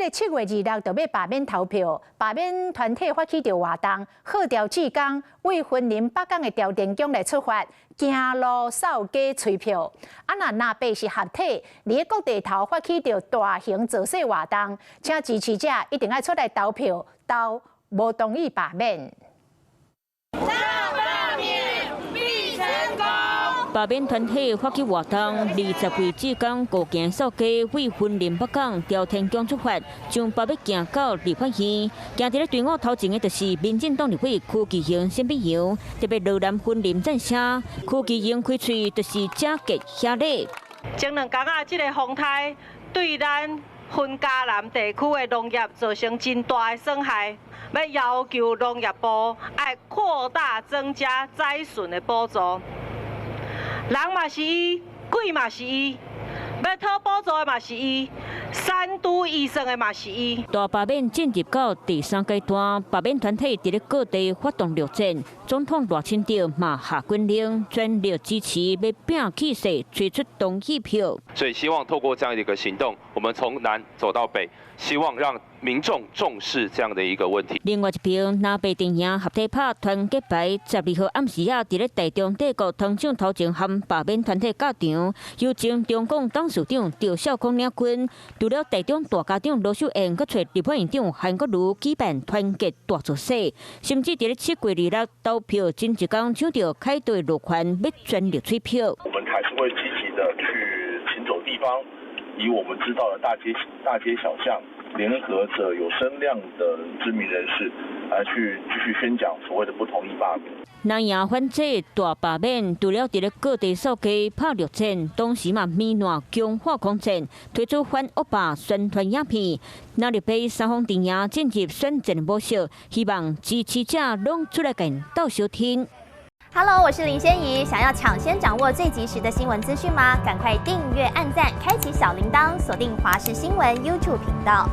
這個7月26就欲罷免投票，罷免團體發起著活動，號召志工為雲林北港的朝天宮來出發，行路掃街催票。啊，若藍白是合體，佇各地頭發起著大型造勢活動，請支持者一定愛出來投票，投無同意罷免。罷免必成功。罷免團體發起活動，20位志工步行掃街，為雲林北港朝天宮出發，將包欲行到立法院。行佇咧隊伍頭前的就是民進黨立委柯繼英、沈碧陽，特別羅南雲林贊聲，柯繼英開喙就是遮結遐禮。前兩工仔，這个風颱對咱雲嘉南地區的農業造成真大的損害，欲要求農業部愛擴大增加災損的補助。人嘛是伊，鬼嘛是伊，欲討補助的嘛是伊，三都預算的嘛是伊。大罷免進入到第三階段，罷免團體佇咧各地發動陸戰，總統賴清德嘛下軍令，全力支持，欲拼氣勢，催出同意票。所以希望透過這樣的一個行動，我們從南走到北，希望讓民眾重視這樣的一個問題。另外一邊，藍白陣營合體拍團結牌，12號暗時仔，佇咧大中帝國糖廠頭前和罷免團體軋場，由前中共董事長趙少康領軍，除了台中大家長羅秀燕，閣揣立法院長韓國瑜舉辦團結大造勢，甚至佇咧7月26投票前一工搶著凱道路權，欲全力催票。我們還是會積極的去行走地方，以我們知道的大街小巷，聯合着有聲量的知名人士，來去繼續宣講所謂的不同意罷免。藍營反制大罷免，除了佇咧各地掃街拍陸戰，同時嘛彌漫強化空戰，推出反惡霸宣傳影片。藍綠白三方陣營進入選戰模式，希望支持者攏出來共鬥相挺。 Hello，我是林仙怡，想要搶先掌握最及時的新聞資訊嗎？趕快訂閱、按讚、開啟小鈴鐺，鎖定華視新聞 YouTube 頻道。